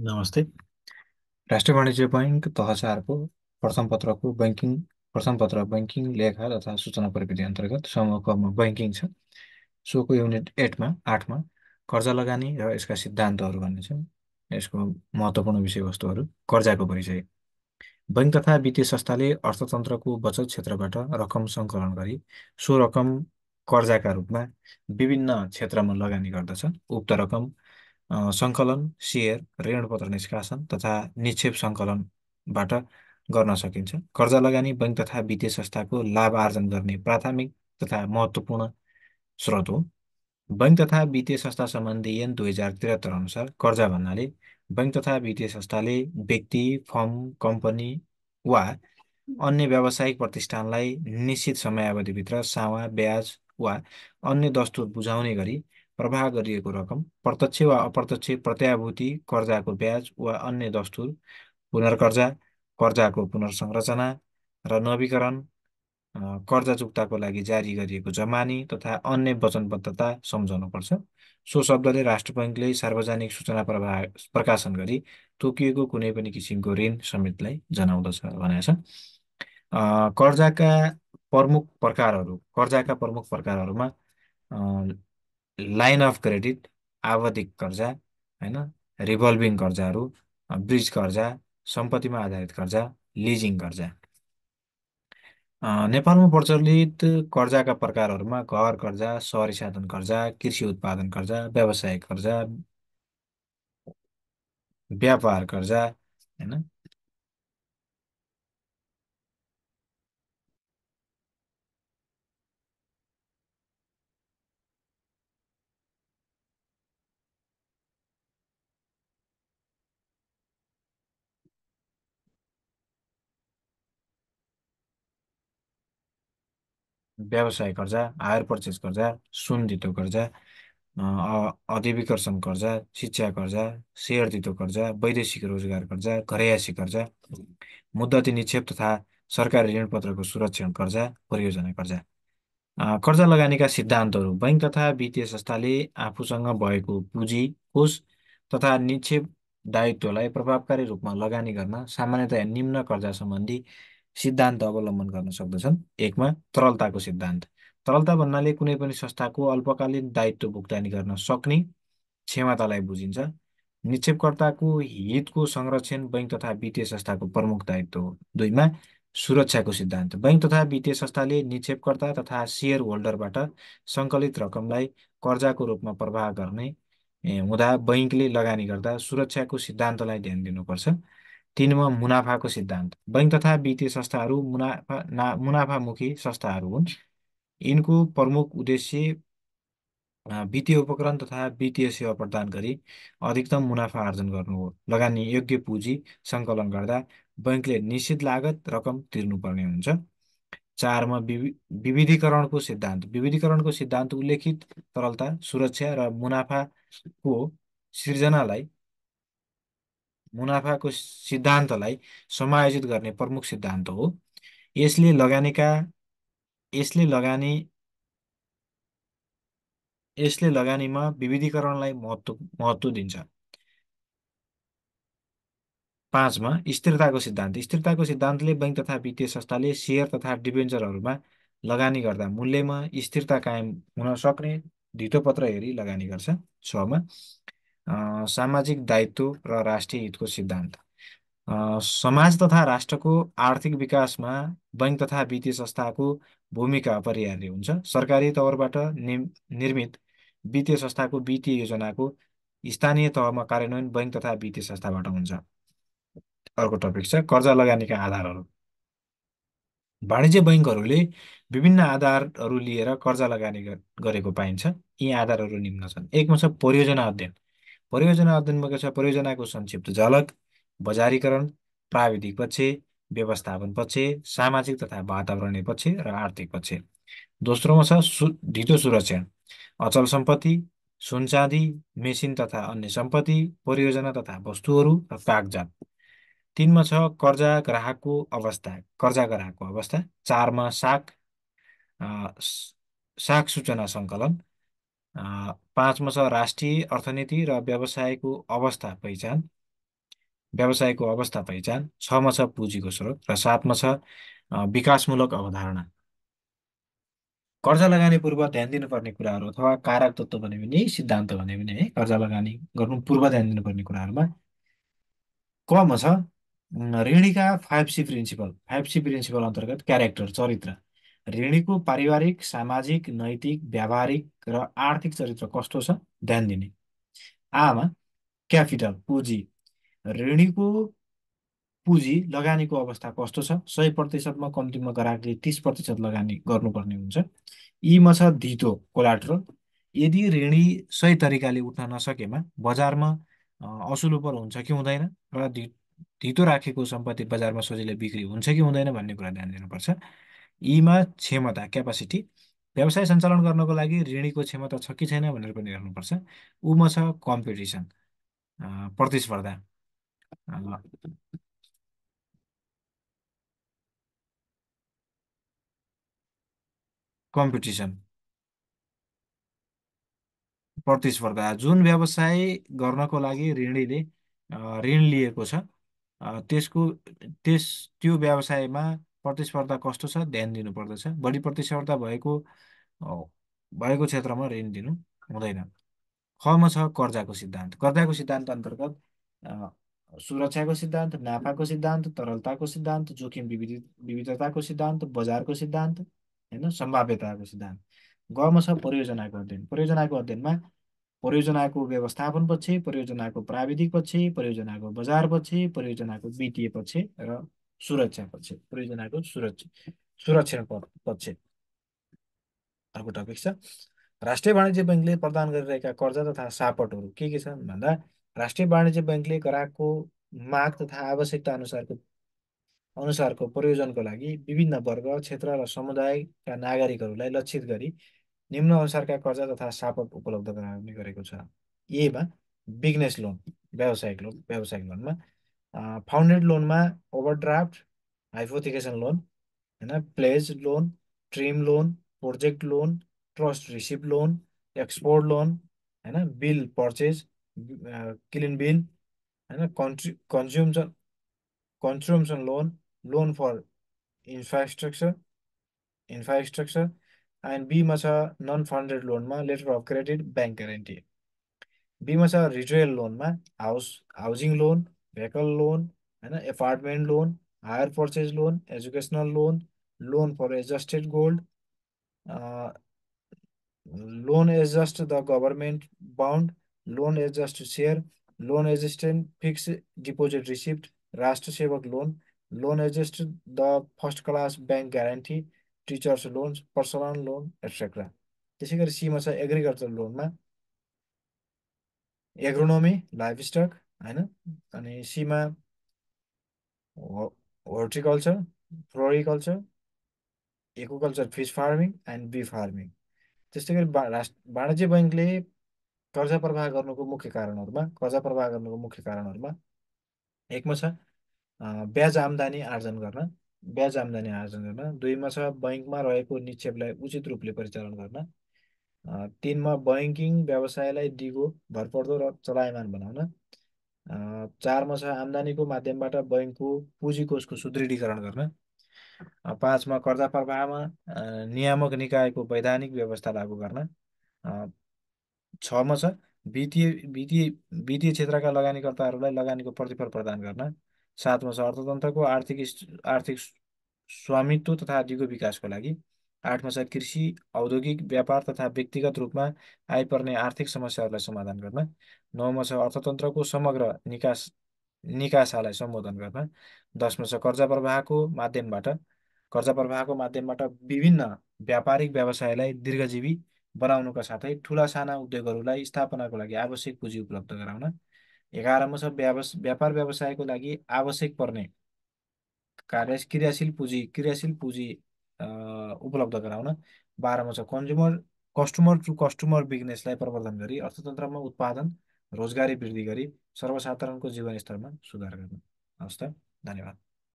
नमस्ते। राष्ट्रिय वाणिज्य बैङ्क तह 4 को प्रथम पत्र बैङ्किङ लेखा तथा सूचना प्रविधि अन्तर्गत समूहको बैङ्किङ छ। सोको युनिट 8मा कर्जा लगानी र यसका सिद्धान्तहरू भन्ने छ। यसको महत्त्वपूर्ण विषयवस्तुहरू कर्जाको परिचय। बैङ्क तथा वित्तीय संस्थाले अर्थतन्त्रको बचत क्षेत्रबाट रकम सङ्कलन गरी सो रकम कर्जाका रूपमा विभिन्न क्षेत्रमा लगानी गर्दछ। उक्त रकम सङ्कलन, सेयर, ऋणपत्र निष्कासन तथा निक्षेप सङ्कलनबाट गर्न सकिन्छ। कर्जा लगानी बैङ्क तथा वित्तीय संस्थाको लाभ आर्जन गर्ने प्राथमिक तथा महत्त्वपूर्ण स्रोत हो। बैङ्क तथा वित्तीय संस्था सम्बन्धी ऐन 2073 अनुसार कर्जा भन्नाले बैङ्क तथा वित्तीय संस्थाले व्यक्ति, फर्म, कम्पनी वा अन्य व्यावसायिक प्रतिष्ठानलाई निश्चित समयावधिभित्र सामा, ब्याज वा अन्य दस्तुर बुझाउने गरी प्रवाह गरिएको रकम, प्रत्यक्ष वा अप्रत्यक्ष प्रत्याभूति, कर्जाको ब्याज वा अन्य दस्तुर, पुनर्कर्जा, कर्जाको पुनर्संरचना र नवीकरण, कर्जा चुक्ताको लागि जारी गरिएको जमानी तथा अन्य वचनबद्धता सम्झाउनुपर्छ। सो शब्दले राष्ट्र बैङ्कले सार्वजनिक सूचना प्रकाशन गरी तोकिएको कुनै पनि किसिमको ऋण समेतलाई जनाउँदछ भनेको छ। कर्जाका प्रमुख प्रकारहरूमा लाइन अफ क्रेडिट, आवधिक कर्जा, होइन, रिभल्भिङ कर्जाहरू, ब्रिज कर्जा, सम्पत्तिमा आधारित कर्जा, लिजिङ कर्जा। नेपालमा प्रचलित कर्जाका प्रकारहरूमा घर कर्जा, सहरी साधन कर्जा, कृषि उत्पादन कर्जा, व्यावसायिक कर्जा, व्यापार कर्जा, होइन, व्यावसायिक कर्जा, हायर पर्चेज कर्जा, सुन धितो कर्जा, अधिविकर्षण कर्जा, शिक्षा कर्जा, सेयर धितो कर्जा, वैदेशिक रोजगार कर्जा, घरयासी कर्जा, मुद्दती निक्षेप तथा सरकारी ऋणपत्रको सुरक्षण कर्जा, परियोजना कर्जा। कर्जा लगानीका सिद्धान्तहरू। बैङ्क तथा वित्तीय संस्थाले आफूसँग भएको पुँजी, कोष तथा निक्षेप दायित्वलाई प्रभावकारी रूपमा लगानी गर्न सामान्यतया निम्न कर्जा सम्बन्धी सिद्धान्त अवलम्बन गर्न सक्दछन्। 1मा तरलताको सिद्धान्त। तरलता भन्नाले कुनै पनि संस्थाको अल्पकालीन दायित्व भुक्तानी गर्न सक्ने क्षमतालाई बुझिन्छ। निक्षेपकर्ताको हितको संरक्षण बैङ्क तथा वित्तीय संस्थाको प्रमुख दायित्व हो। 2मा सुरक्षाको सिद्धान्त। बैङ्क तथा वित्तीय संस्थाले निक्षेपकर्ता तथा सेयर होल्डरबाट सङ्कलित रकमलाई कर्जाको रूपमा प्रवाह गर्ने हुँदा बैङ्कले लगानी गर्दा सुरक्षाको सिद्धान्तलाई ध्यान दिनुपर्छ। 3मा मुनाफाको सिद्धान्त। बैङ्क तथा वित्तीय संस्थाहरू मुनाफामुखी संस्थाहरू हुन्। यिनको प्रमुख उद्देश्य वित्तीय उपकरण तथा वित्तीय सेवा प्रदान गरी अधिकतम मुनाफा आर्जन गर्नु हो। लगानी योग्य पुँजी सङ्कलन गर्दा बैङ्कले निश्चित लागत रकम तिर्नुपर्ने हुन्छ। 4मा विविधीकरणको सिद्धान्त। विविधीकरणको सिद्धान्त उल्लेखित तरलता, सुरक्षा र सृजनालाई मुनाफाको सिद्धान्तलाई समायोजित गर्ने प्रमुख सिद्धान्त हो। यसले लगानीका यसले लगानी यसले लगानीमा विविधीकरणलाई महत्त्व दिन्छ। 5मा स्थिरताको सिद्धान्त। स्थिरताको सिद्धान्तले बैङ्क तथा वित्तीय संस्थाले सेयर तथा डिबेन्चरहरूमा लगानी गर्दा मूल्यमा स्थिरता कायम हुन सक्ने धितोपत्र हेरी लगानी गर्छ। 6मा सामाजिक दायित्व र राष्ट्रिय हितको सिद्धान्त। समाज तथा राष्ट्रको आर्थिक विकासमा बैङ्क तथा वित्तीय संस्थाको भूमिका अपरिहार्य हुन्छ। सरकारी तौरबाट निर्मित वित्तीय संस्थाको वित्तीय योजनाको स्थानीय तहमा कार्यान्वयन बैङ्क तथा वित्तीय संस्थाबाट हुन्छ। अर्को टपिक छ कर्जा लगानीका आधारहरू। वाणिज्य बैङ्कहरूले विभिन्न आधारहरू लिएर कर्जा लगानी गरेको पाइन्छ। यी आधारहरू निम्न छन्। 1मा छ परियोजना अध्ययन। परियोजना अध्ययनमा के छ? परियोजनाको संक्षिप्त झलक, बजारीकरण, प्राविधिक पक्ष, व्यवस्थापन पक्ष, सामाजिक तथा वातावरणीय पक्ष र आर्थिक पक्ष। दोस्रोमा छ धितो सुरक्षण, अचल सम्पत्ति, सुन चाँदी, मेसिन तथा अन्य सम्पत्ति, परियोजना तथा वस्तुहरू र कागजात। 3मा छ कर्जा ग्राहकको अवस्था। 4मा साख सूचना सङ्कलन। 5मा छ राष्ट्रिय अर्थनीति र व्यवसायको अवस्था पहिचान। व्यवसायको अवस्था पहिचान, 6मा छ पुँजीको स्रोत र 7मा छ विकासमूलक अवधारणा। कर्जा लगानी पूर्व ध्यान दिनुपर्ने कुराहरू अथवा कारक तत्त्व भने पनि सिद्धान्त भने पनि है, कर्जा लगानी गर्नु पूर्व ध्यान दिनुपर्ने कुराहरूमा कमा छ ऋणीका 5C प्रिन्सिपल। 5C प्रिन्सिपल अन्तर्गत क्यारेक्टर चरित्र, ऋणीको पारिवारिक, सामाजिक, नैतिक, व्यावहारिक र आर्थिक चरित्र कस्तो छ ध्यान दिने। आमा क्यापिटल पुँजी, ऋणीको पुँजी लगानीको अवस्था कस्तो छ, 100%मा कम्तीमा ग्राहकले 30% लगानी गर्नुपर्ने हुन्छ। यीमा छ धितो कोलाट्रल, यदि ऋणी सही तरिकाले उठ्न नसकेमा बजारमा असुलोपर हुन्छ कि हुँदैन र धितो राखेको सम्पत्ति बजारमा सजिलै बिक्री हुन्छ कि हुँदैन भन्ने कुरा ध्यान दिनुपर्छ। यीमा क्षमता क्यापासिटी, व्यवसाय सञ्चालन गर्नको लागि ऋणीको क्षमता छ कि छैन भनेर पनि हेर्नुपर्छ। उमा छ कम्पिटिसन, प्रतिस्पर्धा, कम्पिटिसन प्रतिस्पर्धा, जुन व्यवसाय गर्नको लागि ऋणीले ऋण लिएको छ त्यसको त्यो व्यवसायमा प्रतिस्पर्धा कस्तो छ ध्यान दिनुपर्दछ। बढी प्रतिस्पर्धा अ, भएको क्षेत्रमा ऋण दिनु हुँदैन। खमा छ कर्जाको सिद्धान्त। कर्जाको सिद्धान्त अन्तर्गत अ, सुरक्षाको सिद्धान्त, नाफाको सिद्धान्त, तरलताको सिद्धान्त, जोखिम विविधताको सिद्धान्त, बजारको सिद्धान्त, होइन, सम्भाव्यताको सिद्धान्त। गमा छ परियोजनाको अध्ययन। परियोजनाको अध्ययनमा परियोजनाको व्यवस्थापन पक्ष, परियोजनाको प्राविधिक पक्ष, परियोजनाको बजार पक्ष, परियोजनाको वित्तीय पक्ष र सुरक्षा पक्ष, परियोजनाको सुरक्षण पक्ष। अर्को टपिक छ राष्ट्रिय वाणिज्य बैङ्कले प्रदान गरिरहेका कर्जा तथा सापटहरू के छन् भन्दा राष्ट्रिय वाणिज्य बैङ्कले ग्राहकको माग तथा आवश्यकता अनुसारको प्रयोजनको लागि विभिन्न वर्ग, क्षेत्र र समुदायका नागरिकहरूलाई लक्षित गरी निम्न अनुसारका कर्जा तथा सापट उपलब्ध गराउने गरेको छ। एमा बिजनेस लोन, व्यावसायिक लोनमा, फाउन्डेड लोनमा ओभरड्राफ्ट, हाइपोथिकेसन लोन, होइन, pledge loan, term loan, project loan, trust receipt loan, export loan, होइन, बिल पर्चेज, क्लिन बिल, होइन, consumption loan, loan for infrastructure and बीमा छ नन फन्डेड लोनमा letter of credit, bank guarantee. बीमा छ retail लोनमा housing loan, vehicle loan, होइन, apartment loan, hire purchase loan, educational loan, loan for adjusted gold, loan adjust the government bond, loan adjust share, loan एडजस्टेन्ट fix deposit receipt, राष्ट्र सेवक loan, loan adjust the first class bank guarantee, teachers loan, personal loan etcetera. त्यसै गरी सीमा छ agriculture लोनमा agronomy, life stock, होइन, अनि सीमा horticulture, floriculture, agriculture, fish farming and bee farming. त्यस्तै गरी वाणिज्य बैङ्कले कर्जा प्रवाह गर्नुको मुख्य कारणहरूमा एकमा छ ब्याज आम्दानी आर्जन गर्न, दुईमा छ बैङ्कमा रहेको निक्षेपलाई उचित रूपले परिचालन गर्न, तिनमा बैङ्किङ व्यवसायलाई दिगो, भरपर्दो र चलायमान बनाउन, चारमा छ आम्दानीको माध्यमबाट बैङ्कको पुँजी कोषको सुदृढीकरण गर्न, पाँचमा कर्जा प्रवाहमा नियामक निकायको वैधानिक व्यवस्था लागू गर्न, अ, छमा छ वित्तीय वित्तीय वित्तीय क्षेत्रका लगानीकर्ताहरूलाई लगानीको प्रतिफल प्रदान गर्न, सातमा छ अर्थतन्त्रको आर्थिक स्वामित्व तथा दिगो विकासको लागि, आठमा छ कृषि, औद्योगिक, व्यापार तथा व्यक्तिगत रूपमा आइपर्ने आर्थिक समस्याहरूलाई समाधान गर्न, नौमा छ अर्थतन्त्रको समग्र निकासालाई सम्बोधन गर्न, दसमा छ कर्जा प्रवाहको माध्यमबाट विभिन्न व्यापारिक व्यवसायलाई दीर्घजीवी बनाउनुका साथै ठुला साना उद्योगहरूलाई स्थापनाको लागि आवश्यक पुँजी उपलब्ध गराउन, एघारमा छ व्यापार व्यवसायको लागि आवश्यक पर्ने क्रियाशील पुँजी उपलब्ध गराउन, बाह्रमा छ कस्टमर टु कस्टमर बिजनेसलाई प्रवर्धन गरी अर्थतन्त्रमा उत्पादन रोजगारी वृद्धि गरी सर्वसाधारणको जीवनस्तरमा सुधार गर्न। हवस् त, धन्यवाद।